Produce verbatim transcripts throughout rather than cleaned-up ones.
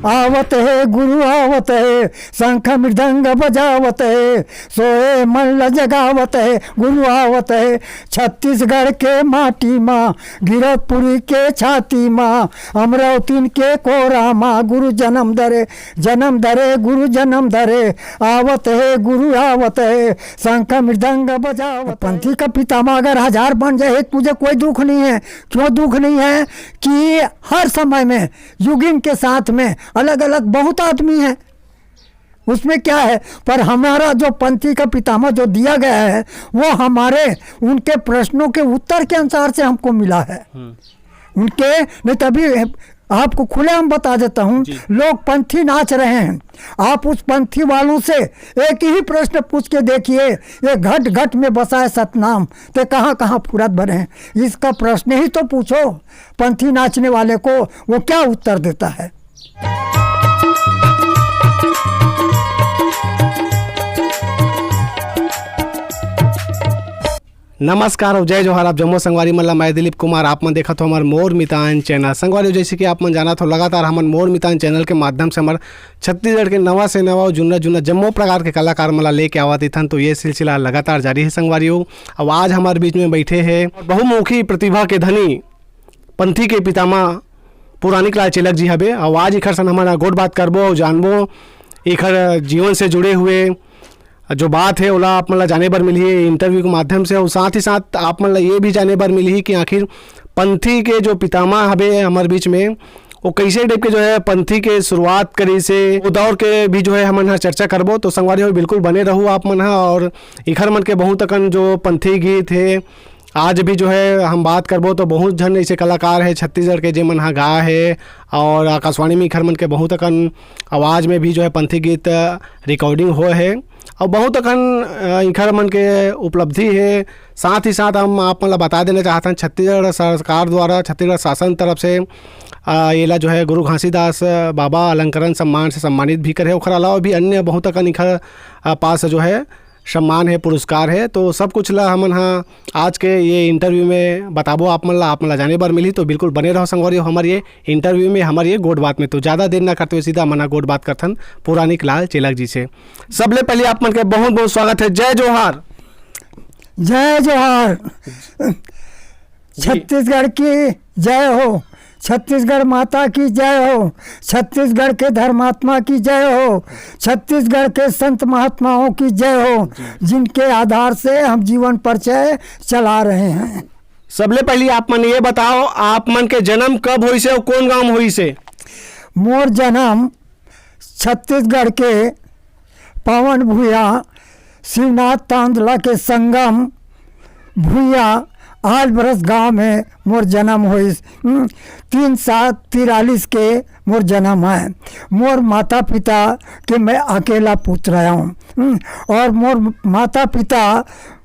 आवत हे गुरु आवत हे, शंख मृदंग बजावत हे, सोए मन ल जगावत हे गुरु आवत हे। छत्तीसगढ़ के माटी मा, गिरौदपुरी के छाती मा, अमरावतीन के कोरा मा गुरु जन्म धरे, जन्म धरे गुरु जन्म धरे। आवत हे गुरु आवत हे, शंख मृदंग बजावत हे। पंथी का पितामह अगर हजार बन जाए तो मुझे कोई दुख नहीं है। क्यों दुख नहीं है? कि हर समय में युगीन के साथ में अलग अलग बहुत आदमी हैं, उसमें क्या है? पर हमारा जो पंथी का पितामह जो दिया गया है, वो हमारे, उनके प्रश्नों के उत्तर के अनुसार से हमको मिला है। उनके, नहीं, तभी आपको खुले हम बता देता हूँ, लोग पंथी नाच रहे हैं। आप उस पंथी वालों से एक ही प्रश्न पूछ के देखिए, ये घट घट में बसा है सतनाम, ते कहाँ कहाँ फुरत भरे हैं। इसका प्रश्न ही तो पूछो पंथी नाचने वाले को, वो क्या उत्तर देता है। नमस्कार और जय जोहार। आप जम्मो संगवारी मन ला मैं दिलीप कुमार, आप मन देखत हो हमर मोर मितान चैनल। संगवारी, जैसे कि आप मन जानत हो, लगातार हमन मोर मितान चैनल के माध्यम से हमर छत्तीसगढ़ के नवा से नवा और जुन्ना जुन्ना जम्मो प्रकार के कलाकार मन ला लेके आवत इथन। तो ये सिलसिला लगातार जारी है संगवारी हो। अब आज हमारे बीच में बैठे हैं बहुमुखी प्रतिभा के धनी पंथी के पितामह पुरानिक लाल चेलक जी हबे। और आज इखर सन हमन गोठ बात करबो और जानबो इखर जीवन से जुड़े हुए जो बात है, ओला आप मन ला जाने बर मिलही इंटरव्यू के माध्यम से। और साथ ही साथ आप मन ला ये भी जाने बर मिलही कि आखिर पंथी के जो पितामह हबे हमर बीच में, वो कैसे टाइप के जो है पंथी के शुरुआत करिस हे, वो दौर के भी जो है हमन ह चर्चा करबो। तो संगवारी हो, बिल्कुल बने रहू आप मन ह। और इखर मन के बहुत अकन जो पंथी गीत है, आज भी जो है हम बात करबो तो बहुत झन ऐसे कलाकार है छत्तीसगढ़ के, जे मन ह गाए है और आकाशवाणी में इखर मन के बहुत अकन आवाज़ में भी जो है पंथी गीत रिकॉर्डिंग होए है और बहुत अकन, अ, इखर मन के उपलब्धि है। साथ ही साथ हम आप मन ला बता देना चाहत हन, छत्तीसगढ़ सरकार द्वारा, छत्तीसगढ़ शासन तरफ से, अ, एला जो है गुरु घासीदास बाबा अलंकरण सम्मान से सम्मानित भी करे है। ओखर अलावा भी अन्य बहुत अकन इखर, अ, पास जो है सम्मान है, पुरस्कार है। तो सब कुछ ला हमन हा आज के ये इंटरव्यू में बताबो आप मन ला, आप मन ला जाने बर मिलही। तो बिल्कुल बने रहो संगवारी हो हमर ये इंटरव्यू में, हमर ये गोठ बात में। तो ज़्यादा देर ना करते हुए सीधा हमन हा गोठ बात करथन पुरानिक लाल चेलक जी से। सबले पहले आप मन के बहुत बहुत स्वागत है। जय जोहार। जय जोहार। छत्तीसगढ़ की जय हो, छत्तीसगढ़ माता की जय हो, छत्तीसगढ़ के धर्मात्मा की जय हो, छत्तीसगढ़ के संत महात्माओं की जय हो, जिनके आधार से हम जीवन परिचय चला रहे हैं। सबले पहली आप मन ये बताओ, आप मन के जन्म कब होइस हे और कौन गांव में होइस हे? मोर जन्म छत्तीसगढ़ के पावन भुइयां शिवनाथ तांदला के संगम भुइयां आलबरस गांव में मोर जन्म होइस। हम्म, तीन सात तिरालीस के मोर जन्म है। मोर माता पिता के मैं अकेला पुत्र हूँ। हम्म, और मोर माता पिता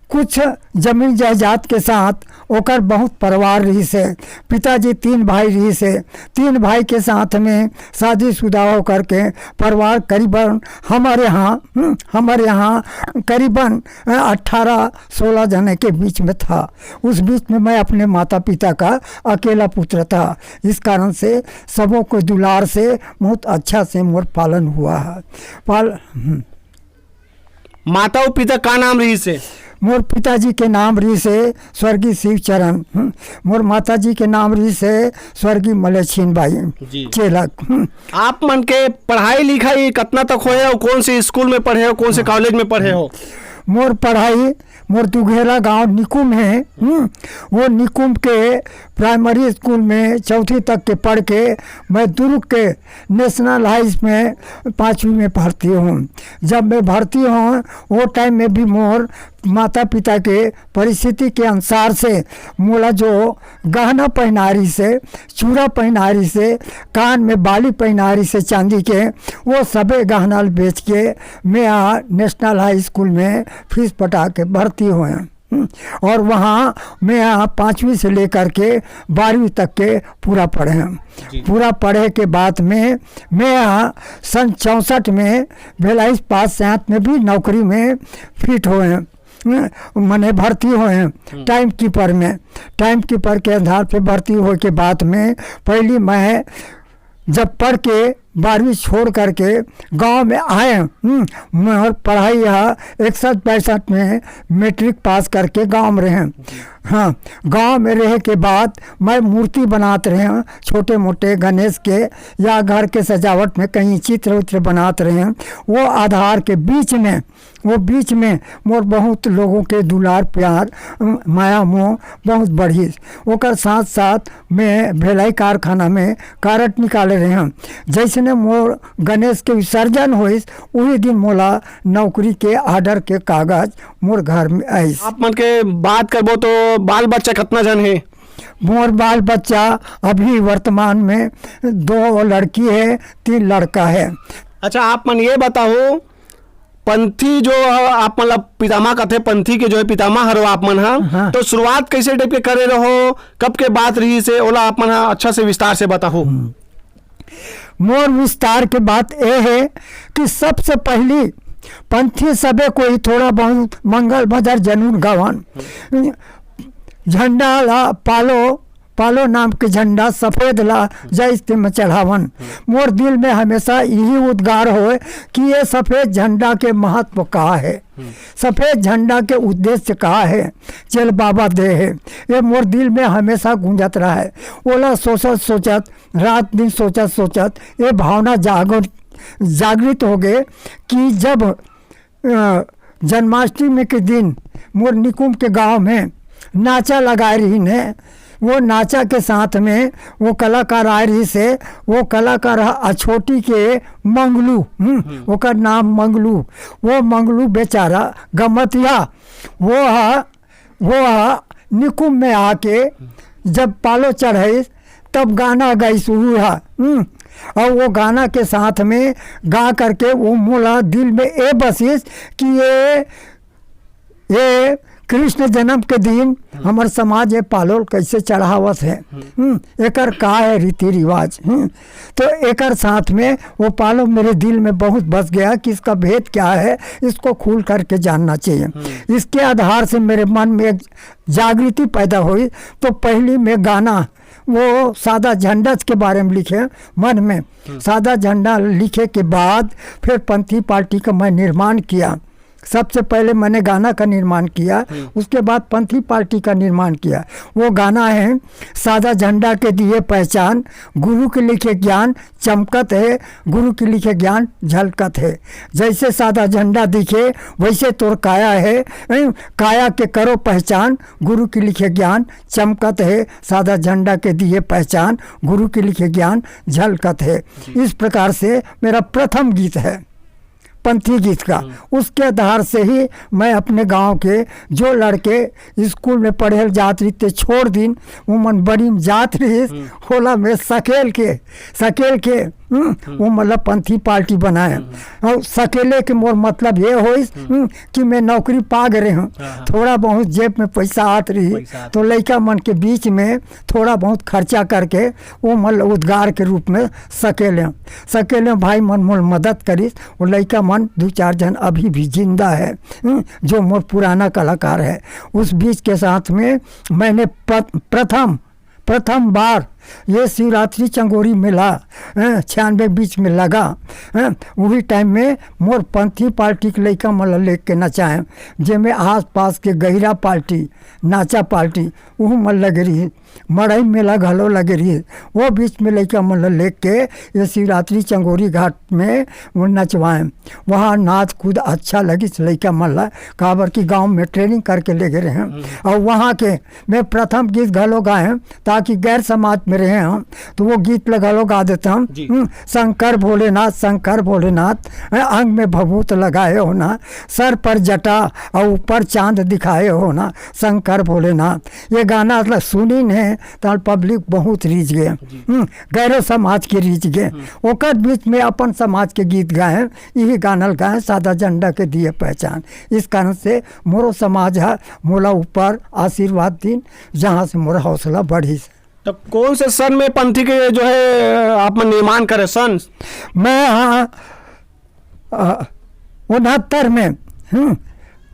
कुछ जमीन जायदाद के साथ ओकर बहुत परिवार रहिस हे। पिताजी तीन भाई रहिस हे। तीन भाई के साथ में शादीशुदा होकर के परिवार करीबन हमारे यहाँ, हम्म, हमारे यहाँ करीबन, अ, अठारह सोलह जने के बीच में था। उस बीच में मैं अपने माता पिता का अकेला पुत्र था। इस कारण से सबों को दुलार से बहुत अच्छा से मोर पालन हुआ है। पाल-, हम्म। माता और पिता का नाम रहिस हे? मोर पिताजी के नाम रहिस हे स्वर्गीय शिवचरण। हम्म। मोर माताजी के नाम रहिस हे स्वर्गीय मलेछिन बाई जी। चेलक। हम्म। आप मन के पढ़ाई लिखाई कतना तक होए और कौन से स्कूल में पढ़े हो, कौन से कॉलेज में पढ़े हो? मोर पढ़ाई, मोर दुघेला गांव निकुम है। हम्म। वो निकुम के प्राइमरी स्कूल में चौथी तक के पढ़ के मैं दुर्ग के नेशनल हाई में पाँचवीं में भर्ती हूँ। जब मैं भर्ती हूँ, वो टाइम में भी मोर माता पिता के परिस्थिति के अनुसार से मोला जो गहना पहनारी से, चूड़ा पहनारी से, कान में बाली पहनारी से चांदी के, वो सबे गहना बेच के मैं यहाँ नेशनल हाई स्कूल में फीस पटा के भर्ती हुए। हम्म, और वहाँ मैं यहाँ पाँचवीं से लेकर के बारहवीं तक के पूरा पढ़े हैं। जी। पूरा पढ़े के बाद में मैं यहाँ सन चौंसठ में भिलाई इस्पात संयंत्र में भी नौकरी में फिट हुए हैं। हम्म, मने भर्ती हुए हैं हम्म। टाइम कीपर में। टाइम कीपर के आधार पे भर्ती होए के बाद में पहली मैं जब पढ़ के बारहवीं छोड़ करके गांव में आए। हम्म, मोर पढ़ाई ह इकसठ बासठ में मैट्रिक पास करके गांव में रहे। हाँ, गांव में रहे के बाद मैं मूर्ति बनात रहे, छोटे मोटे गणेश के, या घर के सजावट में कहीं चित्र उत्र बनात रहे। वो आधार के बीच में वो बीच में मोर बहुत लोगों के दुलार प्यार, अम, माया मोह बहुत बढ़िस। ओकर साथ साथ मैं भेलाई कारखाना में कारट निकाले रहे हूँ। जैसने मोर गणेश के विसर्जन होइस, वही दिन मोला नौकरी के ऑर्डर के कागज मोर घर में आइस। आप मन के बात करबो तो बाल बच्चा कितना जन है? मोर बाल बच्चा अभी वर्तमान में दो लड़की है, तीन लड़का है। अच्छा, आप मन ये बताओ, पंथी जो ह, आप मन ला पितामह कथे, पंथी के जो है पितामह हरो आप मन ह, हाँ। तो शुरुआत कैसे टाइप के करे रहो, कब के बात रहिस हे, ओला आप मन ह अच्छा से विस्तार से बताओ। हम्म। मोर विस्तार के बात ए है कि सबसे पहली पंथी सबे कोई थोड़ा बहुत मंगल भजन जरूर गावन। झंडा ला पालो, पालो नाम के झंडा सफेद ला जैसे में चढ़ावन। मोर दिल में हमेशा यही उद्गार होए कि ये सफेद झंडा के महत्व का है, सफेद झंडा के उद्देश्य का है, चेल बाबा दे है। ये मोर दिल में हमेशा गूंजत रहा है। ओला सोचत सोचत, रात दिन सोचत सोचत, ये भावना जागृत, जागृत हो गए कि जब अ, जन्माष्टमी के दिन मोर निकुम के गांव में नाचा लगाए रहिन हे। वो नाचा के साथ में वो कलाकार आए रहिस हे। वो कलाकार ह अछोटी के मंगलू, हम्म, हम्म। ओकर नाम मंगलू। वो मंगलू बेचारा गमतिया, वो ह वो ह निकुम में आके जब पालो चढ़ाइस, तब गाना गाइस उहू ह। हम्म। और वो गाना के साथ में गा करके वो मोला दिल में ए बसिस कि ये, ये कृष्ण जन्म के दिन हमर समाज ये पालो कैसे चढ़ावत है। हम्म। एकर का है रीति रिवाज। हम्म। तो एकर साथ में वो पालो मेरे दिल में बहुत बस गया कि इसका भेद क्या है, इसको खुल करके जानना चाहिए। हम्म। इसके आधार से मेरे मन में एक जागृति पैदा हुई। तो पहली मैं गाना वो सादा झंडा के बारे में लिखे मन में। हम्म। सादा झंडा लिखे के बाद फिर पंथी पार्टी का मैं निर्माण किया। सबसे पहले मैंने गाना का निर्माण किया, हम्म। उसके बाद पंथी पार्टी का निर्माण किया। वो गाना है, सादा झंडा के दिए पहचान, गुरु के लिखे ज्ञान चमकत है, गुरु के लिखे ज्ञान झलकत है। जैसे सादा झंडा दिखे, वैसे तोर काया है, हैं? काया के करो पहचान, गुरु के लिखे ज्ञान चमकत है। सादा झंडा के दिए पहचान, गुरु के लिखे ज्ञान झलकत है। जी। इस प्रकार से मेरा प्रथम गीत है पंथी गीत का। हम्म। उसके आधार से ही मैं अपने गांव के जो लड़के स्कूल में पढ़े ल जात रहिस ते छोड़ दिन, वो मन बड़ी में जात रहिस, हम्म। होला में सकेल के, सकेल के, हम्म, हम्म। वो मतलब पंथी पार्टी बनाए। हम्म। और सकेले के मोर मतलब ये होइस, हम्म। हम्म, कि मैं नौकरी पा गए हूँ, हाँ, हाँ। थोड़ा बहुत जेब में पैसा आत रही, पैसा आत तो लइका मन के बीच में थोड़ा बहुत खर्चा करके वो मतलब उद्गार के रूप में सकेले, सकेले भाई मन मोर मदद करिस। वो लइका मन दो चार जन अभी भी जिंदा है, हम्म, जो मोर पुराना कलाकार है। उस बीच के साथ में मैंने प-, प्रथम, प्रथम बार ये शिवरात्रि चंगोरी मेला, हैं, छियानवे बीच में लगा, हैं, वही टाइम में मोर पंथी पार्टी के लइका मन ला लेके नचाए, जेमे आसपास के गहिरा पार्टी, नाचा पार्टी, उहू मन लगे रही, मड़ई मेला घलो लगे रही। वो बीच में लइका मन ला लेके ये शिवरात्रि चंगोरी घाट में वो नचवाए। वहाँ नाच कूद अच्छा लगिस लइका मन ला, काबर कि गांव में ट्रेनिंग करके ले गए रहे हैं। हम्म। और वहाँ के मैं प्रथम गीत घलो गाए, ताकि गैर समाज में रहे हम, तो वो गीत ला घलो गा देता हूँ। जी। हम्म, शंकर भोलेनाथ, शंकर भोलेनाथ, हैं, अंग में भभूत लगाए हो ना, सर पर जटा और ऊपर चांद दिखाए हो ना, शंकर भोलेनाथ। ये गाना मतलब सुनी ने, तो पब्लिक बहुत रीझ गए। जी। हम्म, गैरो समाज के रीझ गए। हम्म। ओकर बीच में अपन समाज के गीत गाए, यही गाना ल गाए, सादा झंडा के दिए पहचान। इस कारण से मोरो समाज है, मोला ऊपर आशीर्वाद दिन, जहाँ से मोर हौसला बढ़िस। तो कौन से सन में पंथी के जो है आप मन निर्माण करे सन? मैं, हाँ, अ, उनहत्तर में, हम्म,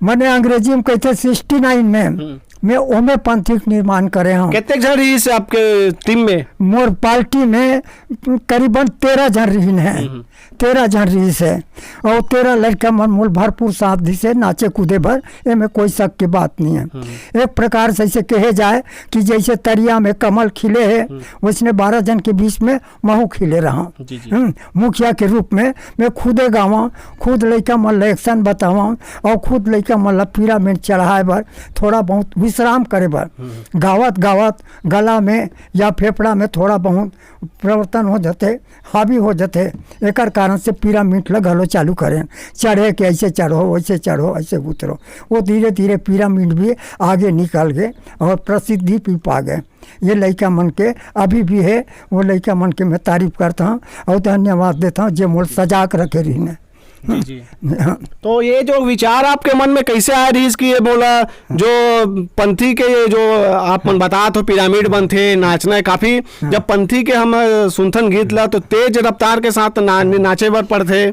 मैंने अंग्रेजी में कहते सिक्सटी नाइन में, हम्म। में ओमे पंथी के निर्माण करे हंव। कितने झन रहिस आपके टीम में? मोर पार्टी में करीबन तेरह झन रहिन हे। हम्म। तेरह झन रहिस हे। और तेरह लड़का मन मोर भरपूर साथ दिस हे नाचे कूदे बर, एमे कोई शक के बात नहीं है। हम्म। एक प्रकार से ऐसे कहे जाए कि जैसे तरिया में कमल खिले हे, हम्म। वैसने बारह झन के बीच में महू खिले रहंव। जी, जी। हम्म, मुखिया के रूप में मैं खुदे गावंव, खुद लइका मन ल action बतावंव और खुद लइका मन ल pyramid चढ़ाए बर थोड़ा बहुत विश्राम करे बर। हम्म। गावत, गावत गला में या फेफड़ा में थोड़ा बहुत परिवर्तन हो जाथे, हावी हो जाथे। एकर कारण से pyramid ल घलो चालू करेन, चढ़े के ऐसे चढ़ो, वैसे चढ़ो, ऐसे उतरो। वो धीरे धीरे pyramid भी आगे निकल गे और प्रसिद्धि भी पा गे। ये लइका मन के अभी भी हे, वो लइका मन के मैं तारीफ करता हूँ और धन्यवाद देता हूँ, जे मोल सजाग रखे रहिन हे। जी, जी। हाँ। तो ये जो विचार आपके मन में कैसे आए रहिस कि ये मोला जो पंथी के, ये जो आप मन बतात हो, pyramid बनथे, नाचना है काफी, हाँ। जब पंथी के हम, अ, सुनथन गीत ला, तो तेज रफ्तार के साथ ना-, नाचे बर पड़थे,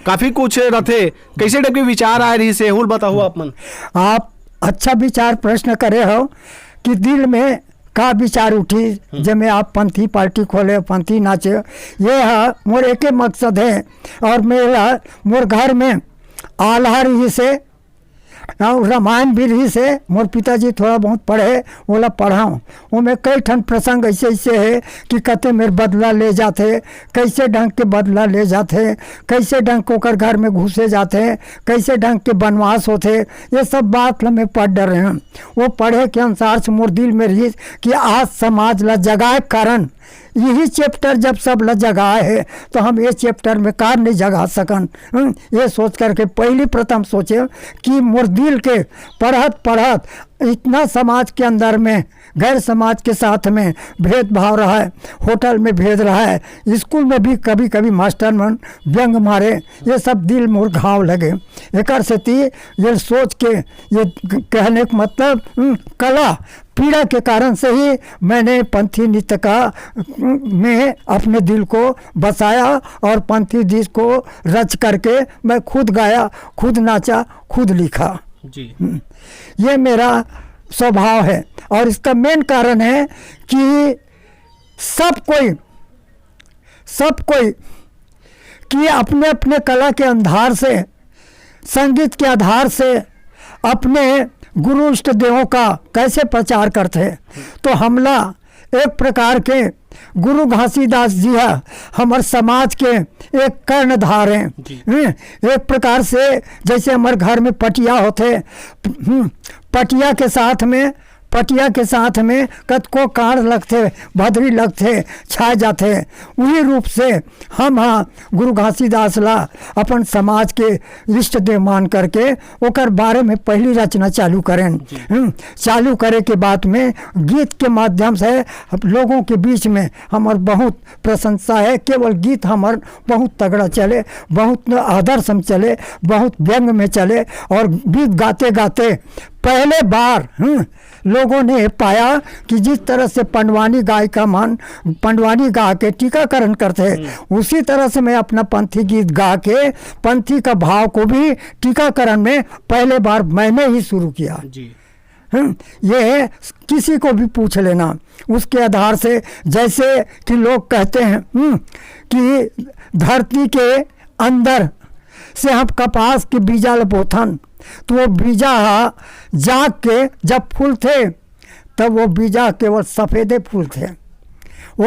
काफी कुछ रथे। कैसे type के विचार आए रहिस हे, एहू ल बताहू आप मन। आप अच्छा विचार प्रश्न करे हो कि दिल में का विचार उठी, हम्म। जेमे आप पंथी पार्टी खोले, पंथी नाचे। ये ह मोर एके मकसद हे। और मेरा, मोर घर में आल्हा रहिस हे, और रामायण भी रहिस हे। मोर पिताजी थोड़ा बहुत पढ़े, ओला पढ़ाऊँ। ओमे कई ठन प्रसंग ऐसे, ऐसे हे कि कते मेर बदला ले जाथे, कैसे ढंग के बदला ले जाथे, कैसे ढंग के ओकर घर में घुसे जाथे, कैसे ढंग के बनवास होथे, ये सब बात ल मैं पढ़ डरे हंव। वो पढ़े के अनुसार से मोर दिल में रहिस कि आज समाज ला जगाए के कारण यही chapter जब सब ला जगाए हे, तो हम ये chapter में कार नहीं जगा सकन। हम्म, ये सोच करके पहली प्रथम सोचे कि मोर दिल के पढ़त पढ़त इतना समाज के अंदर में गैर समाज के साथ में भेदभाव रहा है, होटल में भेद रहा है, स्कूल में भी कभी कभी मास्टर मन व्यंग मारे, ये सब दिल मोर घाव लगे। एकर सेती ये सोच के ये कहने का मतलब, हम्म, कला पीड़ा के कारण से ही मैंने पंथी नृत्य का, हम्म, में अपने दिल को बसाया और पंथी गीत को रच करके मैं खुद गाया, खुद नाचा, खुद लिखा। जी। हम्म, ये मेरा स्वभाव है और इसका मेन कारण है कि सब कोई, सब कोई कि अपने अपने कला के आधार से, संगीत के आधार से अपने गुरु इष्ट देवों का कैसे प्रचार करथे। तो हमला एक प्रकार के गुरु घासीदास जी ह हमर समाज के एक कर्णधार हैं। जी। हम्म, एक प्रकार से जैसे हमर घर में पटिया होथे, हम्म, पटिया के साथ में, पटिया के साथ में कतको काड़ लगथे, भदरी लगथे, छा जाथे। उही रूप से हम ह गुरु घासीदास ला अपन समाज के इष्ट देव मान करके ओकर बारे में पहली रचना चालू करेन। जी। हम्म, चालू करे के बाद में गीत के माध्यम से लोगों के बीच में हमर बहुत प्रशंसा है। केवल गीत हमर बहुत तगड़ा चले, बहुत आदर्श में चले, बहुत व्यंग में चले। और गीत गाते गाते पहले बार, हम्म, लोगों ने पाया कि जिस तरह से पंडवानी गायिका मन पंडवानी गा के टीकाकरण करते हैं, हम्म। उसी तरह से मैं अपना पंथी गीत गा के पंथी का भाव को भी टीकाकरण में पहले बार मैंने ही शुरू किया। जी। हम्म, ये है, किसी को भी पूछ लेना, उसके आधार से। जैसे कि लोग कहते हैं, हम्म, कि धरती के अंदर से हम कपास के बीजा ल बोथन, तो वो बीजा ह जाग के जब फूलथे, तब वो बीजा केवल सफेदे फूलथे।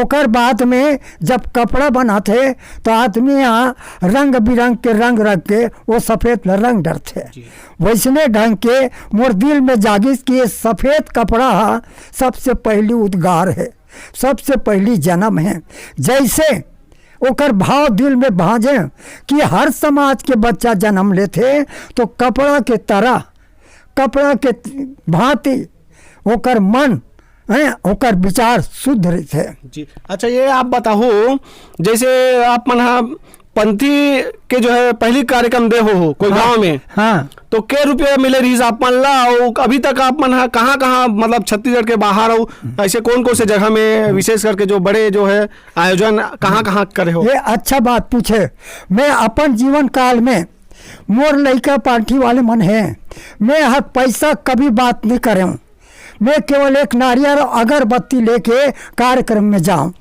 ओकर बाद में जब कपड़ा बनाथे, तो आदमी यहाँ रंग बिरंग के रंग रख के वो सफेद ल रंग डरथे। जी। वैसने ढंग के मोर दिल में जागिस कि ये सफेद कपड़ा ह सबसे पहली उद्गार है, सबसे पहली जन्म है। जैसे ओकर भाव दिल में भांजे कि हर समाज के बच्चा जन्म लेथे, तो कपड़ा के तरह, कपड़ा के भांति ओकर मन, हैं, ओकर विचार शुद्ध रहिथे। जी, अच्छा, ये आप बताहू, जैसे आप मन ह पंथी के जो है पहली कार्यक्रम दे हो, हो कोई हाँ, गांव में, हाँ। तो के रुपया मिले रहिस आप मन ला, और अभी तक आप मन ह कहाँ-कहाँ, मतलब छत्तीसगढ़ के बाहर हो, ऐसे कौन-कौन से जगह में विशेष करके जो बड़े जो है आयोजन कहाँ-कहाँ करे हो? ये अच्छा बात पूछे। मैं अपन जीवन काल में, मोर लइका पार्टी वाले मन हे, मैं ह पैसा कभी बात नहीं करे हूँ। मैं केवल एक नारियल और अगरबत्ती लेके कार्यक्रम में जाऊं।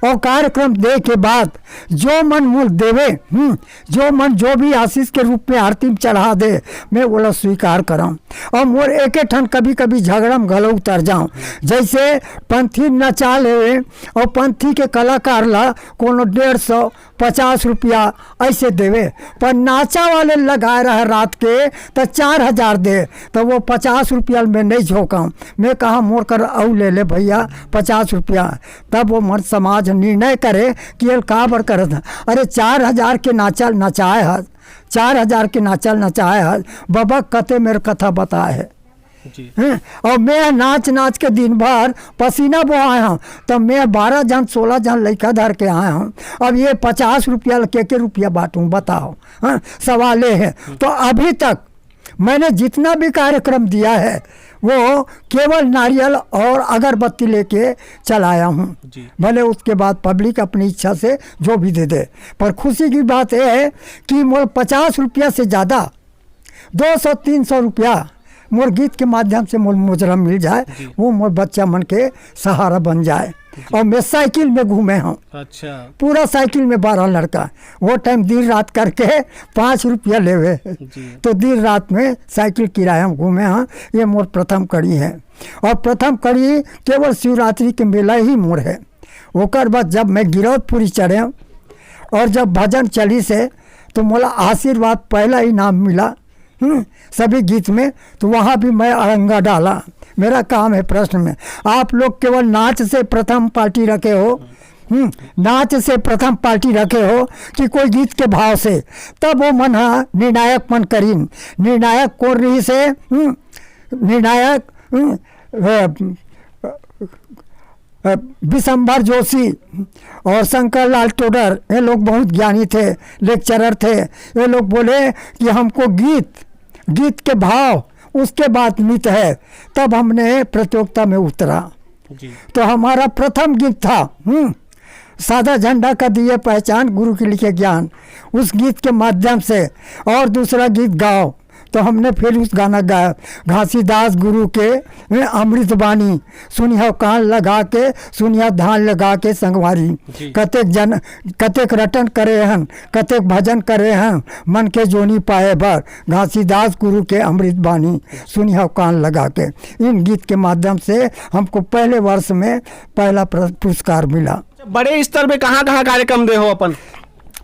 और कार्यक्रम दे के बाद जो मन मोल देवे, हम्म, जो मन जो भी आशीष के रूप में आरती में चढ़ा दे, मैं ओला स्वीकार करम। और मोर एके ठन कभी कभी झगड़ा में घलो उतर जाऊं। जैसे पंथी नचा लेवे और पंथी के कलाकार ला कोनो डेढ़ सौ, पचास रुपया ऐसे देवे, पर नाचा वाले लगाए रहे रात के, तो चार हजार दे। तो वो पचास रुपया में नहीं झोंकम। मैं कहा, मोर कर अउ ले ले भैया, पचास रुपया। तब वो मन समाज निर्णय करे कि ये काबर करत है। अरे, चार हजार के नाचा नचाए है, चार हजार के नाचा नचाए है, बाबा कते मेर कथा बताए है। जी। हैं? और मैं नाच नाच के दिन भर पसीना बोहाए हूँ। तो मैं बारह जन, सोलह जन लइका धर के आए हूँ। अब ये पचास रुपया ल के के रुपया बांटूं, बताओ? हाँ, सवाल ये है। तो अभी तक मैंने जितना भी कार्यक्रम दिया है, वो केवल नारियल और अगरबत्ती लेके चलाया हूँ। जी। भले उसके बाद पब्लिक अपनी इच्छा से जो भी दे दे, पर खुशी की बात यह है कि मोर पचास रुपया से ज़्यादा, दो सौ तीन सौ रुपया मोर गीत के माध्यम से मोर मुजरा मिल जाए, जी। वो मोर बच्चा मन के सहारा बन जाए। और मैं साइकिल में घूमे हूँ, अच्छा। पूरा साइकिल में बारह लड़का, वो टाइम दिन रात करके पाँच रुपया लेवे। जी। तो दिन रात में साइकिल किराया में घूमे हूँ। ये मोर प्रथम कड़ी है। और प्रथम कड़ी केवल शिवरात्रि के मेला ही मोर है। ओकर बाद जब मैं गिरौदपुरी चढ़े और जब भजन चली से, तो मोला आशीर्वाद पहला इनाम मिला, हम्म, सभी गीत में। तो वहाँ भी मैं अड़ंगा डाला। मेरा काम है प्रश्न में। आप लोग केवल नाच से प्रथम पार्टी रखे हो, हम्म, नाच से प्रथम पार्टी रखे हो कि कोई गीत के भाव से? तब वो मन हा निर्णायक मन करीन। निर्णायक कौन रही से? हम्म, निर्णायक, हम्म, अ, अ, विशंभर जोशी और शंकर लाल टोडर, ये लोग बहुत ज्ञानी थे, लेक्चरर थे। ये लोग बोले कि हमको गीत, गीत के भाव, उसके बाद नृत्य है। तब हमने प्रतियोगिता में उतरा। जी। तो हमारा प्रथम गीत था, हम्म, सादा झंडा का दिए पहचान, गुरु के लिखे ज्ञान, उस गीत के माध्यम से। और दूसरा गीत गाओ, तो हमने फिर उस गाना गाया, घासीदास गुरु के, ए, अमृत बानी, सुनिया कान लगा के, सुनिया ध्यान लगा के संगवारी। जी। कतेक जन, कतेक रटन करे हन, कतेक भजन करे हन, मन के जोनी पाए बर, घासीदास गुरु के अमृत बानी, सुनिया कान लगा के। इन गीत के माध्यम से हमको पहले वर्ष में पहला प्र-, पुरस्कार मिला। बड़े स्तर पे कहाँ कहाँ कार्यक्रम दे हो अपन?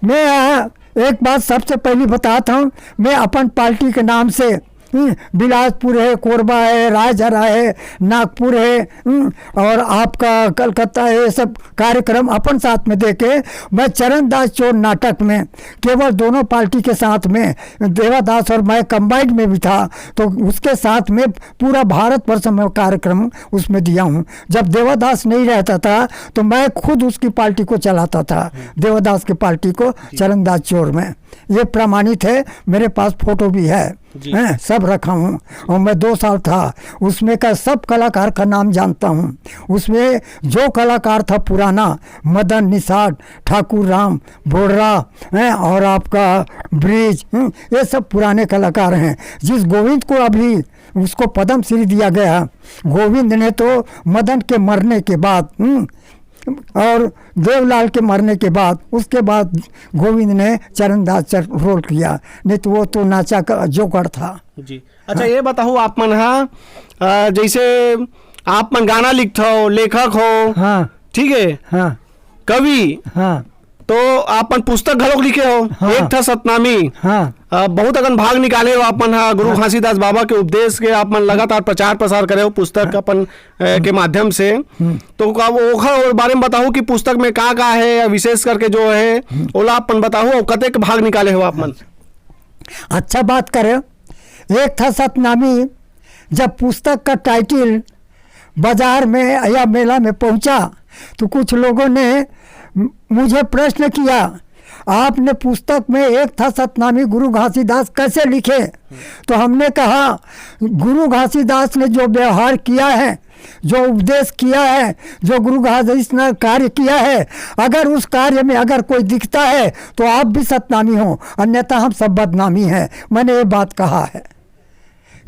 मैं, अ, एक बात सबसे पहली बताता हूँ, मैं अपन पार्टी के नाम से, हम्म, बिलासपुर है, कोरबा है, रायझरा है, नागपुर है, हम्म, और आपका कलकत्ता है, ये सब कार्यक्रम अपन साथ में देके मैं चरण दास चोर नाटक में केवल दोनों पार्टी के साथ में, देवादास और मैं कंबाइंड में भी था, तो उसके साथ में पूरा भारतवर्ष में कार्यक्रम उसमें दिया हूँ। जब देवादास नहीं रहता था तो मैं खुद उसकी पार्टी को चलाता था, देवादास की पार्टी को, चरणदास चोर में। ये प्रमाणित है, मेरे पास फोटो भी है, जी। हैं, सब रखा हूँ। और मैं दो साल था, उसमें का सब कलाकार का नाम जानता हूँ। उसमें जो कलाकार था पुराना, मदन निषाद, ठाकुर राम, बोर्रा, हैं, और आपका ब्रिज, हम्म, ये सब पुराने कलाकार हैं। जिस गोविंद को अभी उसको पद्म श्री दिया गया, गोविंद ने तो मदन के मरने के बाद, हम्म, और देवलाल के मरने के बाद, उसके बाद गोविंद ने चरणदास चर-, रोल किया, नहीं तो वो तो नाचा का जोकर था। जी। अच्छा, ये बताओ आप मन हा, अ, जैसे आप मन गाना लिखत हो, लेखक हो, हाँ, ठीक है, हाँ, कवि, हाँ, तो आप मन पुस्तक घलोक लिखे हो, हाँ। एक था सतनामी, हाँ, अ, बहुत अकन भाग निकाले हो आप मन हा, गुरु घासीदास बाबा के उपदेश के आप मन लगातार प्रचार प्रसार करे हो पुस्तक अपन, अ, के माध्यम से। हम्म। तो का वो ओखर बारे में बताओ कि पुस्तक में का का है, या विशेष करके जो है, ओला आप मन बताओ, और कतेक भाग निकाले हो आप मन? अच्छा बात करे। एक था सतनामी, जब पुस्तक का टाइटिल बाजार में या मेला में पहुंचा, तो कुछ लोगों ने म-, मुझे प्रश्न किया, "आपने पुस्तक में एक था सतनामी गुरु घासीदास कैसे लिखे?" तो हमने कहा, गुरु घासीदास ने जो व्यवहार किया है, जो उपदेश किया है, जो गुरु घासीदास ने कार्य किया है, अगर उस कार्य में अगर कोई दिखता है, तो आप भी सतनामी हो, अन्यथा हम सब बदनामी हैं। मैंने ये बात कहा है,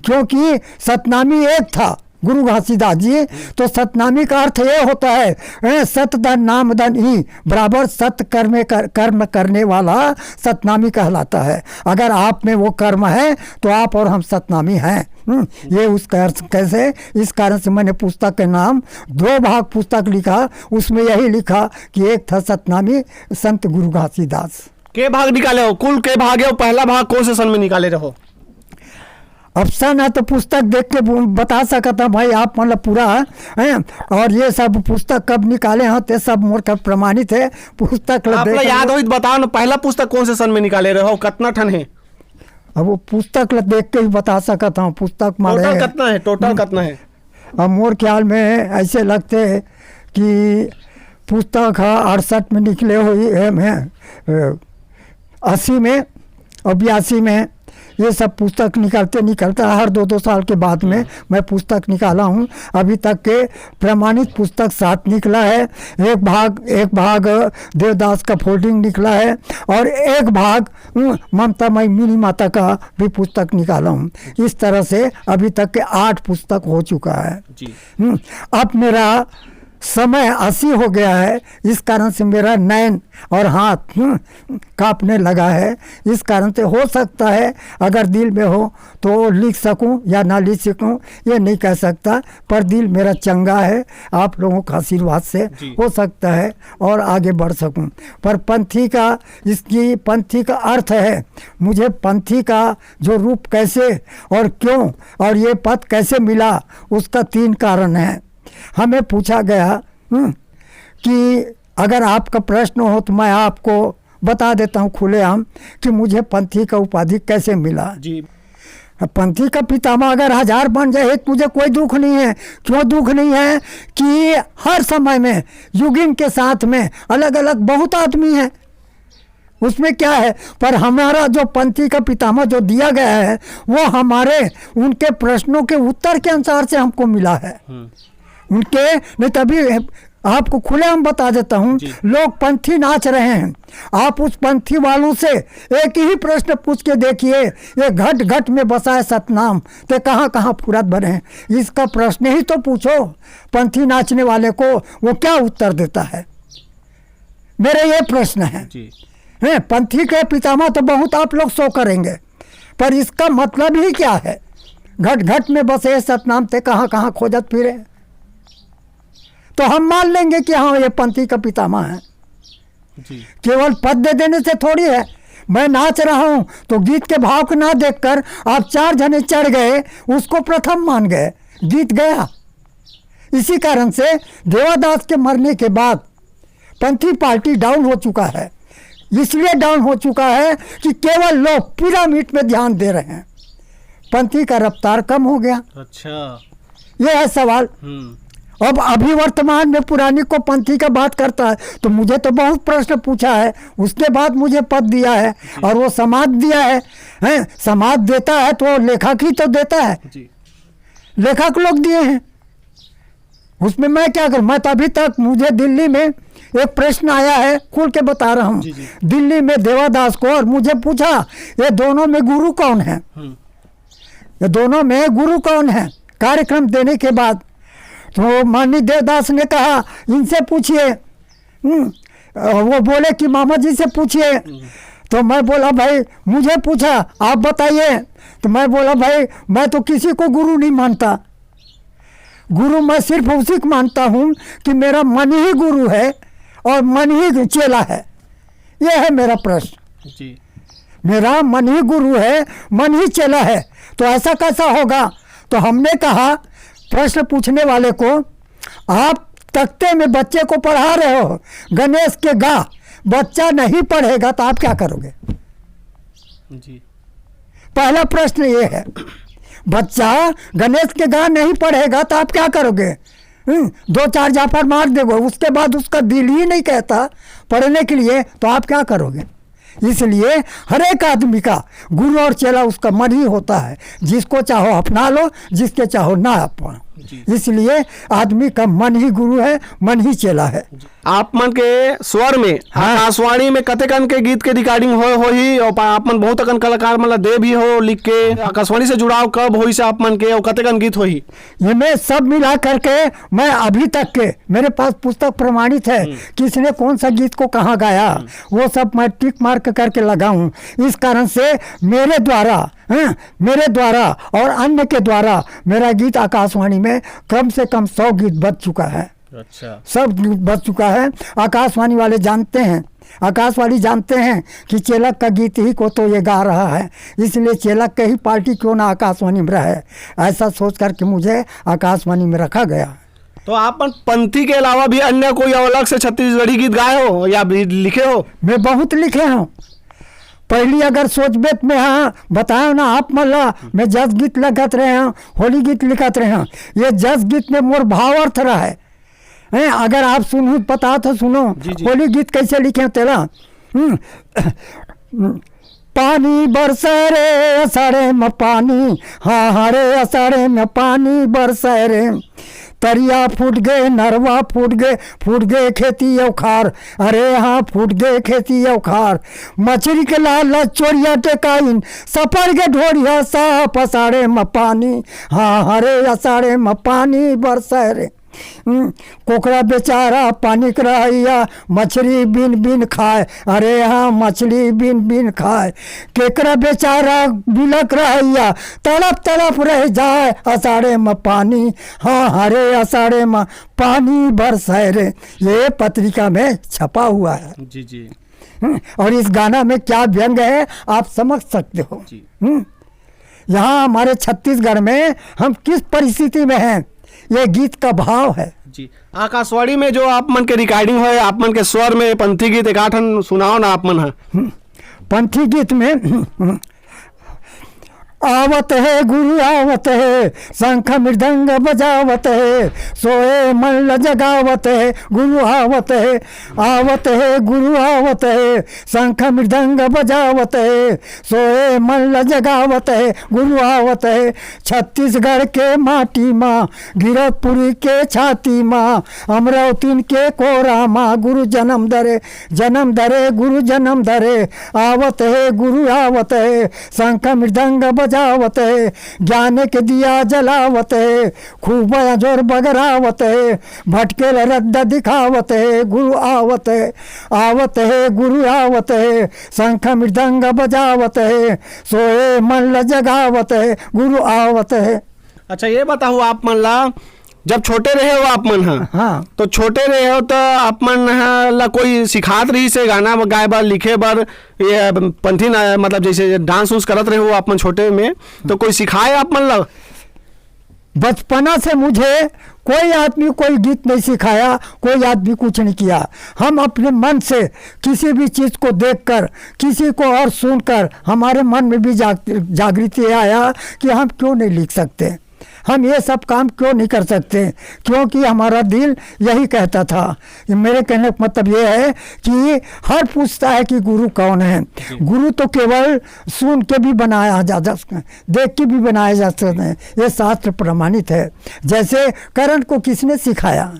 क्योंकि सतनामी एक था, गुरु घासीदास जी, तो सतनामी का अर्थ ये होता है, हैं, सत धन नाम धन ही बराबर सत कर्म कर, कर्म करने वाला सतनामी कहलाता है। अगर आप में वो कर्म है तो आप और हम सतनामी हैं। हम्म, ये उस कर, कैसे, इस कारण से मैंने पुस्तक के नाम, दो भाग पुस्तक लिखा, उसमें यही लिखा कि एक था सतनामी संत गुरु घासीदास। के भाग निकाले हो, कुल के भाग है, पहला भाग कौन से सन में निकाले रहो? अब सन है तो पुस्तक देख के बु-, बता सकता भाई, आप मतलब पूरा है। और ये सब पुस्तक कब निकाले हैं, ते सब मोर कर प्रमाणित है। पुस्तक ला आप देख ला याद लो। हो तो बताओ ना, पहला पुस्तक कौन से सन में निकाले रहो, कितना ठन है? अब वो पुस्तक ला देख के ही बता सकता हूँ, पुस्तक मारे टोटल हैं। कितना है, टोटल हम्म। कितना है? अब मोर ख्याल में ऐसे लगते हैं कि पुस्तक है अड़सठ में निकले हुई है, मैं, अ, अस्सी में और बयासी में ये सब पुस्तक निकलते निकलता हर दो दो साल के बाद में मैं पुस्तक निकाला हूँ। अभी तक के प्रमाणित पुस्तक सात निकला है। एक भाग, एक भाग देवदास का फोल्डिंग निकला है और एक भाग, हम्म, ममता मई मिनी माता का भी पुस्तक निकाला हूँ। इस तरह से अभी तक के आठ पुस्तक हो चुका है। जी। हम्म, अब मेरा समय अस्सी हो गया है, इस कारण से मेरा नैन और हाथ, हम्म, कांपने लगा है। इस कारण से हो सकता है अगर दिल में हो तो लिख सकूं या ना लिख सकूं, ये नहीं कह सकता, पर दिल मेरा चंगा है आप लोगों का आशीर्वाद से, जी। हो सकता है और आगे बढ़ सकूं। पर पंथी का, इसकी पंथी का अर्थ है, मुझे पंथी का जो रूप कैसे और क्यों और ये पद कैसे मिला, उसका तीन कारण है। हमें पूछा गया, हम्म, कि अगर आपका प्रश्न हो तो मैं आपको बता देता हूँ खुलेआम कि मुझे पंथी का उपाधि कैसे मिला। जी। अब पंथी का पितामह अगर हजार बन जाए तो मुझे कोई दुख नहीं है। क्यों दुख नहीं है कि हर समय में युगीन के साथ में अलग-अलग बहुत आदमी हैं, उसमें क्या है? पर हमारा जो पंथी का पितामह जो दिया गया है, वो हमारे, उनके प्रश्नों के उत्तर के अनुसार से हमको मिला है। हम्म। उनके, नहीं, तभी आपको खुलेआम बता देता हूँ, जी। लोग पंथी नाच रहे हैं। आप उस पंथी वालों से एक ही प्रश्न पूछ के देखिए, ये घट घट में बसा है सतनाम, ते कहाँ कहाँ फुरत भरे हैं। इसका प्रश्न ही तो पूछो पंथी नाचने वाले को, वो क्या उत्तर देता है। मेरा ये प्रश्न है। जी। हैं, पंथी के पितामह तो बहुत आप लोग शो करेंगे, पर इसका मतलब ही क्या है? घट घट में बसे सतनाम ते कहाँ कहाँ खोजत फिरे, तो हम मान लेंगे कि हाँ, ये पंथी का पितामह है। जी। केवल पद दे देने से थोड़ी है। मैं नाच रहा हूँ तो गीत के भाव को ना देखकर आप चार जने चढ़ गए, उसको प्रथम मान गए, गीत गया। इसी कारण से देवादास के मरने के बाद पंथी पार्टी डाउन हो चुका है। इसलिए डाउन हो चुका है कि केवल लोग पिरामिड में ध्यान दे रहे हैं, पंथी का रफ्तार कम हो गया। अच्छा। ये है सवाल। हम्म। अब अभी वर्तमान में पुरानी को पंथी का बात करता है तो मुझे तो बहुत प्रश्न पूछा है, उसके बाद मुझे पद दिया है और वो समाज दिया है, हैं, समाज देता है तो लेखक ही तो देता है, जी। लेखक लोग दिए हैं, उसमें मैं क्या करूं? मैं तो अभी तक, मुझे दिल्ली में एक प्रश्न आया है, खुल के बता रहा हूं, जी, जी। दिल्ली में देवादास को, और मुझे पूछा, ये दोनों में गुरु कौन है? हम्म। ये दोनों में गुरु कौन है? कार्यक्रम देने के बाद तो माननीय देवदास ने कहा, इनसे पूछिए। हम्म, वो बोले कि मामा जी से पूछिए। हम्म। तो मैं बोला, भाई, मुझे पूछा, आप बताइए। तो मैं बोला, भाई, मैं तो किसी को गुरु नहीं मानता। गुरु मैं सिर्फ उसी को मानता हूँ कि मेरा मन ही गुरु है और मन ही चेला है। यह है मेरा प्रश्न। जी। मेरा मन ही गुरु है, मन ही चेला है, तो ऐसा कैसा होगा? तो हमने कहा प्रश्न पूछने वाले को, आप तख्ते में बच्चे को पढ़ा रहे हो गणेश के गा, बच्चा नहीं पढ़ेगा तो आप क्या करोगे? जी। पहला प्रश्न ये है, बच्चा गणेश के गा नहीं पढ़ेगा तो आप क्या करोगे? हम्म, दो चार झापड़ मार देगा, उसके बाद उसका दिल ही नहीं कहता पढ़ने के लिए, तो आप क्या करोगे? इसलिए हर एक आदमी का गुरु और चेला उसका मन ही होता है, जिसको चाहो अपना लो, जिसके चाहो ना अपनाओ। जी। इसलिए आदमी का मन ही गुरु है, मन ही चेला है। आप मन के स्वर में, हाँ। आकाशवाणी में कतेकन के गीत के रिकॉर्डिंग होए होही, और पा-, आप मन बहुत अकन कलाकार मन ला दे भी हो लिख के। आकाशवाणी से जुड़ाव कब होइस आप मन के, और कतेकन गीत होही? ये मैं सब मिला करके, मैं अभी तक के, मेरे पास पुस्तक प्रमाणित है कि इसने कौन सा गीत को कहाँ गाया, वो सब मैं टिक मार्क करके लगा हूँ। इस कारण से मेरे द्वारा, हैं, मेरे द्वारा और अन्य के द्वारा मेरा गीत आकाशवाणी में कम से कम सौ गीत बज चुका है। अच्छा। सब गीत बज चुका है। आकाशवाणी वाले जानते हैं, आकाशवाणी जानते हैं कि चेलक का गीत ही को तो ये गा रहा है, इसलिए चेलक के ही पार्टी क्यों ना आकाशवाणी में रहे, ऐसा सोच करके मुझे आकाशवाणी में रखा गया। तो आप मन पंथी के अलावा भी अन्य कोई अलग से छत्तीसगढ़ी गीत गाए हो या भी लिखे हो? मैं बहुत लिखे हूँ। पहली अगर सोचबे त मैं, हाँ, बताओ ना आप मन ला, मैं जस गीत लिखत रहे हूँ, होली गीत लिखत रहे हूँ। ये जस गीत में मोर भाव अर्थ रहा है। हैं, अगर आप सुनहु त बता तो सुनो, जी, जी। होली गीत कैसे लिखे हूँ तेला। हम्म। पानी बरसे रे असाढ़े म पानी, हाँ, हाँ रे असाढ़े म पानी बरसे रे। तरिया फूट गे, नरवा फूट गे, फूट गे खेती अउ खार, अरे हाँ, फूट गे खेती अउ खार। मछरी के लाल चोरिया टेकाइन, सपर गे ढोरिया साफ असाढ़े म पानी, हाँ, हाँ रे असाढ़े म पानी बरसे रे। हम्म, कोकरा बेचारा पानी के रहैया, मछली बिन बिन खाए, अरे हाँ, मछली बिन बिन खाए। केकरा बेचारा बिलक रहैया, तड़प तड़प रह जाए, असाढ़े म पानी, हाँ, हाँ रे, असाढ़े म पानी बरसै रे। ये पत्रिका में छपा हुआ है। जी, जी। हम्म, और इस गाना में क्या व्यंग है, आप समझ सकते हो। जी। हम्म, यहाँ हमारे छत्तीसगढ़ में हम किस परिस्थिति में हैं, ये गीत का भाव है। जी, आकाशवाणी में जो आप मन के रिकॉर्डिंग होए, आप मन के स्वर में पंथी गीत एकाठन सुनाओ ना आप मन ह। हम्म, पंथी गीत में आवत है गुरु आवत है, शंख मृदंग बजावत है, सोए मन ल जगावत है गुरु आवत है। आवत है गुरु आवत है, शंख मृदंग बजावत है, सोए मन ल जगावत है गुरु आवत है। छत्तीसगढ़ के माटी मा, गिरौदपुरी के छाती मा, अमरावतीन के कोरा मा गुरु जन्म धरे, जन्म धरे गुरु जन्म धरे। आवत है गुरु आवत है, शंख मृदंग बजावत है, ज्ञान के दिया जलावत है, खूब अंजोर बगरावत है, भटकेल रद्दा दिखावत है गुरु आवत है। आवत है गुरु आवत है, शंख मृदंग बजावत है, सोए मन ल जगावत है गुरु आवत है। अच्छा, ये बताओ आप मन ला, जब छोटे रहे हो आप मन ह, हाँ। तो छोटे रहे हो तो आप मन ह ला कोई सिखात रहिस हे गाना गाए बर, लिखे बर, ये पंथी ना, मतलब जैसे डांस उंस करत रहे हो आप मन छोटे में, तो कोई सिखाए आप मन ला? बचपना से मुझे कोई आदमी कोई गीत नहीं सिखाया, कोई आदमी कुछ नहीं किया। हम अपने मन से किसी भी चीज़ को देखकर, किसी को और सुनकर हमारे मन में भी जाग-, जागृति आया कि हम क्यों नहीं लिख सकते, हम ये सब काम क्यों नहीं कर सकते, क्योंकि हमारा दिल यही कहता था। ये मेरे कहने का मतलब ये है कि हर पूछता है कि गुरु कौन है। गुरु तो केवल सुन के भी बनाया जा, जा सकते हैं, देख के भी बनाया जा सकते हैं। ये शास्त्र प्रमाणित है। जैसे करण को किसने सिखाया?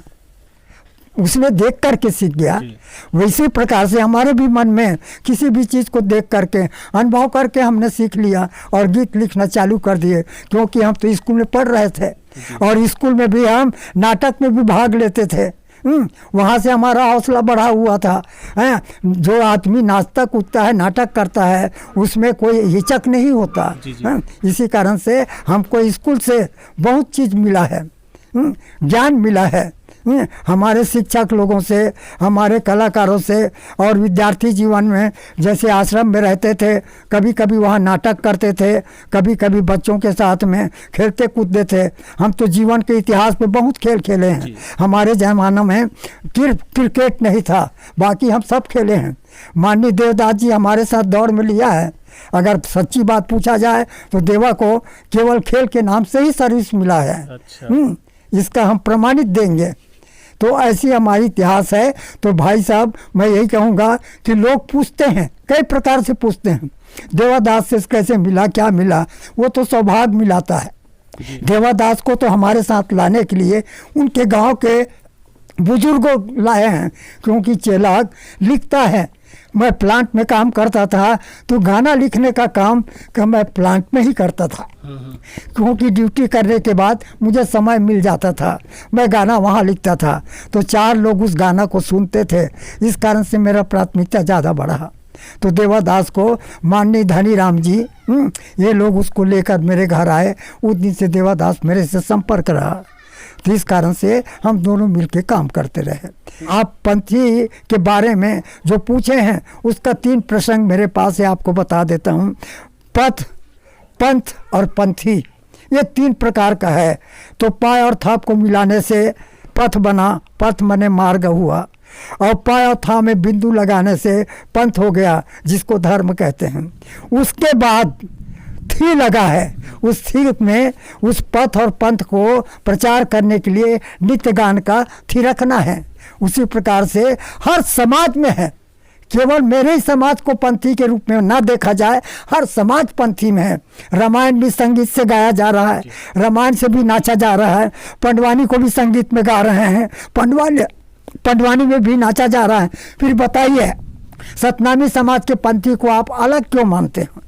उसने देख करके सीख गया। जी। वैसे प्रकार से हमारे भी मन में किसी भी चीज़ को देख करके, अनुभव करके हमने सीख लिया और गीत लिखना चालू कर दिए, क्योंकि हम तो स्कूल में पढ़ रहे थे। जी। और स्कूल में भी हम नाटक में भी भाग लेते थे। हम्म, वहाँ से हमारा हौसला बढ़ा हुआ था। हैं, जो आदमी नाचता कूदता है, नाटक करता है, उसमें कोई हिचक नहीं होता। जी, जी। हैं, इसी कारण से हमको स्कूल से बहुत चीज़ मिला है। हम्म, ज्ञान मिला है। हम्म, हमारे शिक्षक लोगों से, हमारे कलाकारों से, और विद्यार्थी जीवन में जैसे आश्रम में रहते थे, कभी-कभी वहाँ नाटक करते थे, कभी-कभी बच्चों के साथ में खेलते कूदते थे। हम तो जीवन के इतिहास में बहुत खेल खेले हैं। जी। हमारे ज़माना में क्रिक-, क्रिकेट नहीं था, बाकी हम सब खेले हैं। माननीय देवदास जी हमारे साथ दौड़ में लिया है। अगर सच्ची बात पूछा जाए तो देवा को केवल खेल के नाम से ही सर्विस मिला है। अच्छा। हम्म, इसका हम प्रमाणित देंगे। तो ऐसी हमारी इतिहास है। तो भाई साहब, मैं यही कहूँगा कि लोग पूछते हैं, कई प्रकार से पूछते हैं, देवादास से कैसे मिला, क्या मिला, वो तो सौभाग्य मिलाता है। देवादास को तो हमारे साथ लाने के लिए उनके गांव के बुजुर्गों लाए हैं, क्योंकि चेलाग लिखता है, मैं प्लांट में काम करता था, तो गाना लिखने का काम का मैं प्लांट में ही करता था, क्योंकि ड्यूटी करने के बाद मुझे समय मिल जाता था, मैं गाना वहाँ लिखता था। तो चार लोग उस गाना को सुनते थे, इस कारण से मेरा प्राथमिकता ज़्यादा बढ़ा। तो देवादास को माननीय धनी राम जी, हम्म, ये लोग उसको लेकर मेरे घर आए। उस दिन से देवादास मेरे से संपर्क रहा। तो इस कारण से हम दोनों मिलके काम करते रहे। आप पंथी के बारे में जो पूछे हैं, उसका तीन प्रसंग मेरे पास है, आपको बता देता हूँ। पथ, पंथ और पंथी, ये तीन प्रकार का है। तो पाय और थाप को मिलाने से पथ बना, पथ मने मार्ग हुआ, और पाय और था में बिंदु लगाने से पंथ हो गया, जिसको धर्म कहते हैं। उसके बाद थी लगा है, उस थी में उस पथ और पंथ को प्रचार करने के लिए नित्य गान का थी रखना है। उसी प्रकार से हर समाज में है, केवल मेरे ही समाज को पंथी के रूप में ना देखा जाए, हर समाज पंथी में है। रामायण भी संगीत से गाया जा रहा है, रामायण से भी नाचा जा रहा है, पंडवानी को भी संगीत में गा रहे हैं, पंडवानी पंडवानी में भी नाचा जा रहा है। फिर बताइए, सतनामी समाज के पंथी को आप अलग क्यों मानते हैं?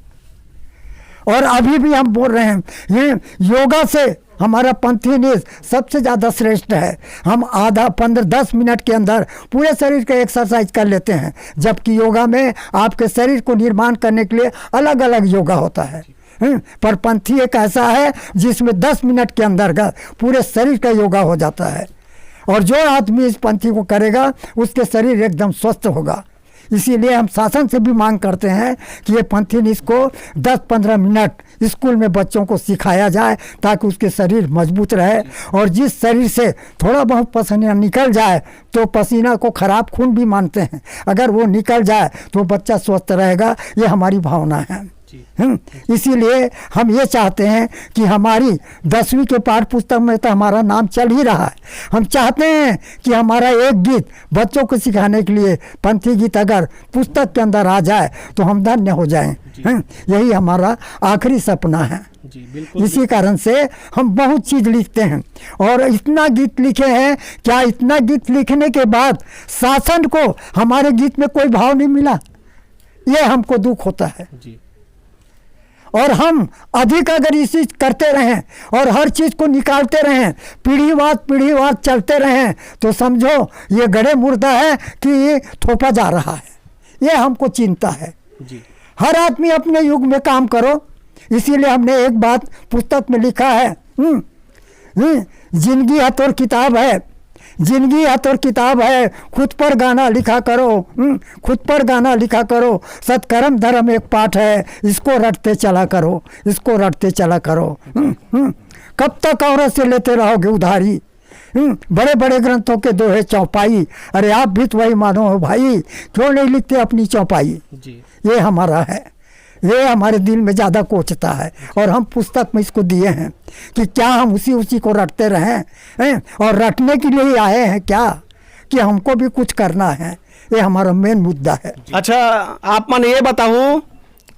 और अभी भी हम बोल रहे हैं, ये योगा से हमारा पंथी नृत्य सबसे ज़्यादा श्रेष्ठ है। हम आधा, पंद्रह, दस मिनट के अंदर पूरे शरीर का एक्सरसाइज कर लेते हैं, जबकि योगा में आपके शरीर को निर्माण करने के लिए अलग अलग योगा होता है। हम्म, पर पंथी एक ऐसा है जिसमें दस मिनट के अंदर का पूरे शरीर का योगा हो जाता है। और जो आदमी इस पंथी को करेगा, उसके शरीर एकदम स्वस्थ होगा। इसीलिए हम शासन से भी मांग करते हैं कि ये पंथी नृत्य को दस पंद्रह मिनट स्कूल में बच्चों को सिखाया जाए, ताकि उसके शरीर मजबूत रहे। और जिस शरीर से थोड़ा बहुत पसीना निकल जाए, तो पसीना को खराब खून भी मानते हैं, अगर वो निकल जाए तो बच्चा स्वस्थ रहेगा। ये हमारी भावना है। हम्म, इसीलिए हम ये चाहते हैं कि हमारी दसवीं के पाठ पुस्तक में तो हमारा नाम चल ही रहा है। हम चाहते हैं कि हमारा एक गीत बच्चों को सिखाने के लिए पंथी गीत अगर पुस्तक के अंदर आ जाए, तो हम धन्य हो जाएं। हम्म, यही हमारा आखिरी सपना है। इसी कारण से हम बहुत चीज लिखते हैं, और इतना गीत लिखे हैं। क्या इतना गीत लिखने के बाद शासन को हमारे गीत में कोई भाव नहीं मिला? ये हमको दुख होता है। और हम अधिक अगर इसी करते रहें और हर चीज को निकालते रहें, पीढ़ीवार पीढ़ीवार चलते रहें, तो समझो, ये गड़े मुर्दा है कि ये थोपा जा रहा है। ये हमको चिंता है। हर आदमी अपने युग में काम करो। इसीलिए हमने एक बात पुस्तक में लिखा है, हम्म, हम्म, जिंदगी है तोर किताब है, जिंदगी है तोर किताब है, खुद पर गाना लिखा करो। हम्म, खुद पर गाना लिखा करो। सत्कर्म धर्म एक पाठ है, इसको रटते चला करो, इसको रटते चला करो। हम्म, हम्म, कब तक औरत से लेते रहोगे उधारी? हम्म, बड़े बड़े ग्रंथों के दोहे चौपाई। अरे, आप भी तो वही मानो हो भाई, क्यों नहीं लिखते अपनी चौपाई? ये हमारा है, ये हमारे दिल में ज़्यादा कोचता है। और हम पुस्तक में इसको दिए हैं कि क्या हम उसी उसी को रटते रहें, हैं? और रटने के लिए ही आए हैं क्या, कि हमको भी कुछ करना है? ये हमारा मेन मुद्दा है। अच्छा, आप मन ये बताओ,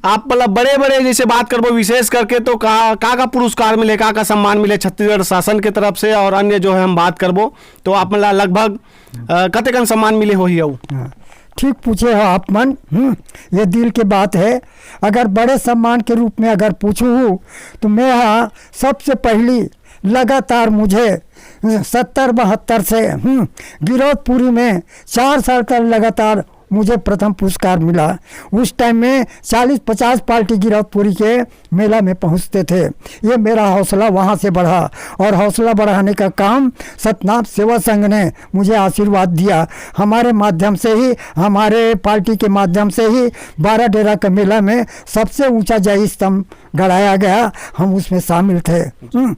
आप मतलब बड़े बड़े जैसे बात करबो विशेष करके, तो का का, का पुरस्कार मिले, का का सम्मान मिले छत्तीसगढ़ शासन के तरफ से, और अन्य जो है हम बात करबो, तो आप मतलब लगभग अ, कतेकन सम्मान मिले होही अउ? हाँ, ठीक पूछे हो आप मन। हम्म, ये दिल के बात है। अगर बड़े सम्मान के रूप में अगर पूछू हूँ, तो मैं, हाँ, सबसे पहली लगातार मुझे सत्तर बहत्तर से, हम्म, गिरौदपुरी में चार साल का लगातार मुझे प्रथम पुरस्कार मिला। उस टाइम में चालीस पचास पार्टी गिरौदपुरी के मेला में पहुंचते थे। ये मेरा हौसला वहाँ से बढ़ा, और हौसला बढ़ाने का काम सतनाम सेवा संघ ने मुझे आशीर्वाद दिया। हमारे माध्यम से ही, हमारे पार्टी के माध्यम से ही बाराडेरा के मेला में सबसे ऊंचा जय स्तंभ गड़ाया गया, हम उसमें शामिल थे। हम्म,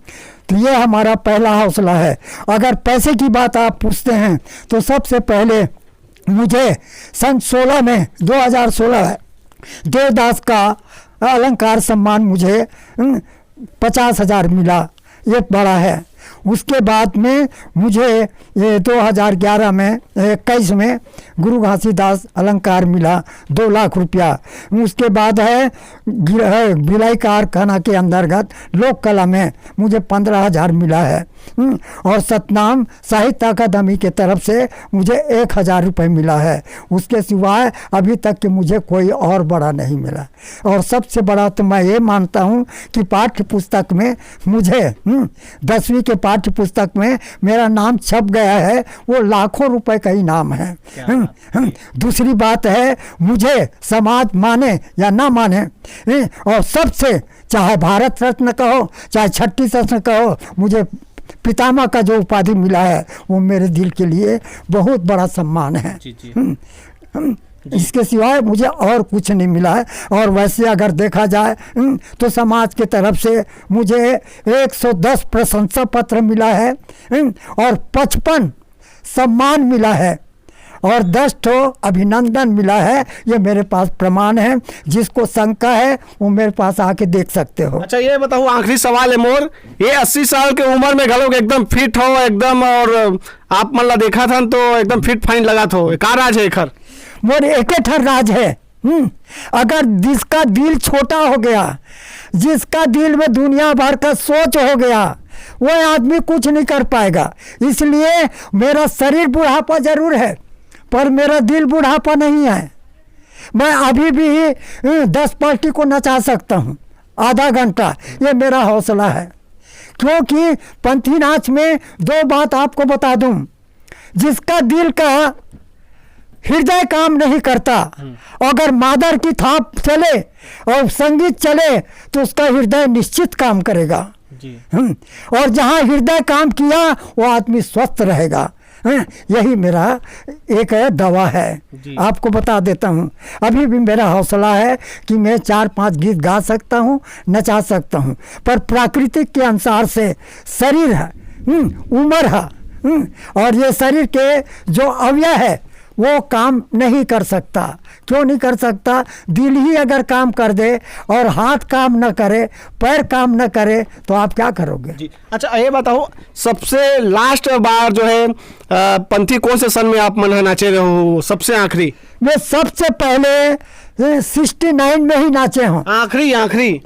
तो ये हमारा पहला हौसला है। अगर पैसे की बात आप पूछते हैं, तो सबसे पहले मुझे सन सोलह में, दो हज़ार सोलह, देवदास का अलंकार सम्मान मुझे, हम्म, पचास हज़ार मिला। ये बड़ा है। उसके बाद में मुझे ये दो हज़ार ग्यारह में, इक्कीस में गुरु घासीदास अलंकार मिला, दो लाख रुपया। उसके बाद है गिर-, है भिलाई कारखाना के अंतर्गत लोक कला में मुझे पन्द्रह हज़ार मिला है। हम्म, और सतनाम साहित्य अकादमी के तरफ से मुझे एक हज़ार रुपये मिला है। उसके सिवाय अभी तक के मुझे कोई और बड़ा नहीं मिला। और सबसे बड़ा तो मैं ये मानता हूँ कि पाठ्य पुस्तक में मुझे, हम्म, दसवीं के पाठ्य पुस्तक में मेरा नाम छप गया है, वो लाखों रुपए का इनाम है। क्या हम्म, बात है। हम्म, दूसरी बात है, मुझे समाज माने या ना माने, हम्म, और सबसे, चाहे भारत रत्न कहो, चाहे छत्तीस रत्न कहो, मुझे पितामह का जो उपाधि मिला है, वो मेरे दिल के लिए बहुत बड़ा सम्मान है। जी, जी। हम्म, हम्म, जी। इसके सिवाय मुझे और कुछ नहीं मिला है। और वैसे अगर देखा जाए, हम्म, तो समाज की तरफ से मुझे एक सौ दस प्रशंसा पत्र मिला है, हम्म, और पचपन सम्मान मिला है और दस ठो अभिनंदन मिला है। ये मेरे पास प्रमाण है, जिसको शंका है वो मेरे पास आके देख सकते हो। अच्छा, ये बताओ, आखिरी सवाल है मोर, ये अस्सी साल के उम्र में घलोक एकदम फिट हो एकदम, और आप मन ला देखा था तो एकदम फिट फाइन लगा था, का राज है एखर? मोर एके ठन राज है। हम्म, अगर जिसका दिल छोटा हो गया, जिसका दिल में दुनिया भर का सोच हो गया, वो आदमी कुछ नहीं कर पाएगा। इसलिए मेरा शरीर बुढ़ापा जरूर है, पर मेरा दिल बुढ़ापा नहीं है। मैं अभी भी, हम्म, दस पार्टी को नचा सकता हूँ आधा घंटा, ये मेरा हौसला है। क्योंकि पंथी नाच में दो बात आपको बता दूं, जिसका दिल का हृदय काम नहीं करता, हम्म। अगर मादर की थाप चले और संगीत चले, तो उसका हृदय निश्चित काम करेगा। जी। हम्म, और जहाँ हृदय काम किया, वो आदमी स्वस्थ रहेगा। हैं, यही मेरा एक दावा है। जी। आपको बता देता हूँ, अभी भी मेरा हौसला है कि मैं चार पांच गीत गा सकता हूँ, नचा सकता हूँ, पर प्राकृतिक के अनुसार से शरीर है, हम्म, उम्र है, हम्म, और ये शरीर के जो अवयव है, वो काम नहीं कर सकता। क्यों नहीं कर सकता? दिल ही अगर काम कर दे और हाथ काम न करे, पैर काम न करे, तो आप क्या करोगे? जी। अच्छा, ये बताओ, सबसे लास्ट बार जो है, अ, पंथी कौन से सन में आप मन ह नाचे रहो, सबसे आखिरी? मैं सबसे पहले, ए, सिक्सटी नाइन में ही नाचे हूँ। आखिरी, आखिरी।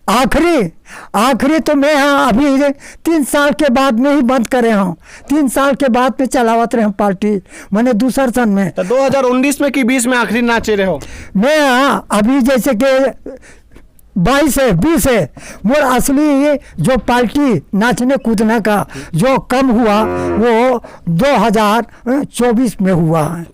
आखिरी, आखिरी तो मैं, हाँ, अभी ये तीन साल के बाद में ही बंद करे हूँ। तीन साल के बाद में चलावत रहे हूँ पार्टी, मैंने दूसर सन में। तो दो हज़ार उन्नीस में कि बीस में आखिरी नाचे रहे हो? मैं, हाँ, अभी जैसे कि बाईस है, बीस है, मोर असली ये जो पार्टी नाचने कूदने का जो कम हुआ, वो दो हज़ार चौबीस में हुआ है।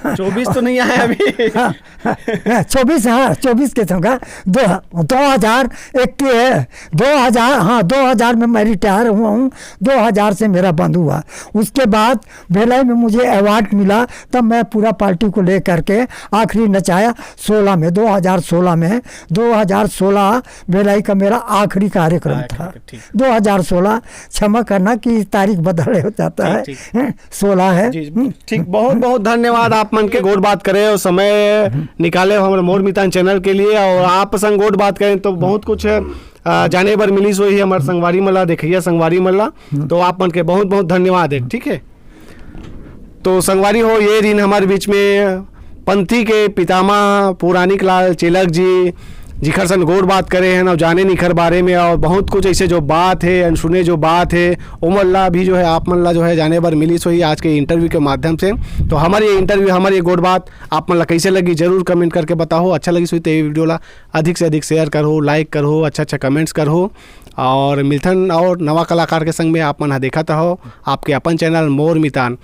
चौबीस तो नहीं आया अभी। हाँ, हाँ, चौबीस, हाँ, चौबीस के संग, दो, दो हज़ार एक के, दो हज़ार, हाँ, दो हज़ार में मैं रिटायर हुआ हूँ, दो हज़ार से मेरा बंद हुआ। उसके बाद भिलाई में मुझे अवार्ड मिला, तब मैं पूरा पार्टी को लेकर के आखिरी नचाया सोलह में, दो हज़ार सोलह में, दो हज़ार सोलह भिलाई का मेरा आखिरी कार्यक्रम आखिरी था। का, ठीक। दो हज़ार सोलह, क्षमा करना कि तारीख बदले हो जाता ठीक, है, ठीक। हैं, सोलह है। जी, हम्म। ठीक, बहुत बहुत धन्यवाद आप मन के गोठ बात करे और समय निकाले हमर मोर मितान चैनल के लिए, और आप संग गोठ बात करें तो बहुत कुछ, अ, जाने बर मिलिस होही हमर संगवारी मन ला, देखइया संगवारी मन ला। हम्म। तो आप मन के बहुत बहुत धन्यवाद है, ठीक है। तो संगवारी हो, ये दिन हमारे बीच में पंथी के पितामह पुरानिक लाल चेलक जी, जिखर सन गोठ बात करे हैं और जाने निखर बारे में, और बहुत कुछ ऐसे जो बात है, अनसुने जो बात है, ओमन ला भी जो है, आप मन ला जो है, जाने बर मिलिस होही आज के इंटरव्यू के माध्यम से। तो हमारे ये इंटरव्यू, हमारे ये गोठ बात आप मन ला कैसे लगी, जरूर कमेंट करके बताओ। अच्छा लगिस होही तो ये वीडियो ला अधिक से अधिक शेयर करो, लाइक करो, अच्छा अच्छा कमेंट्स करो, और मिलथन और नवा कलाकार के संग में। आप मन ह देखत हो आपके अपन चैनल मोर मितान।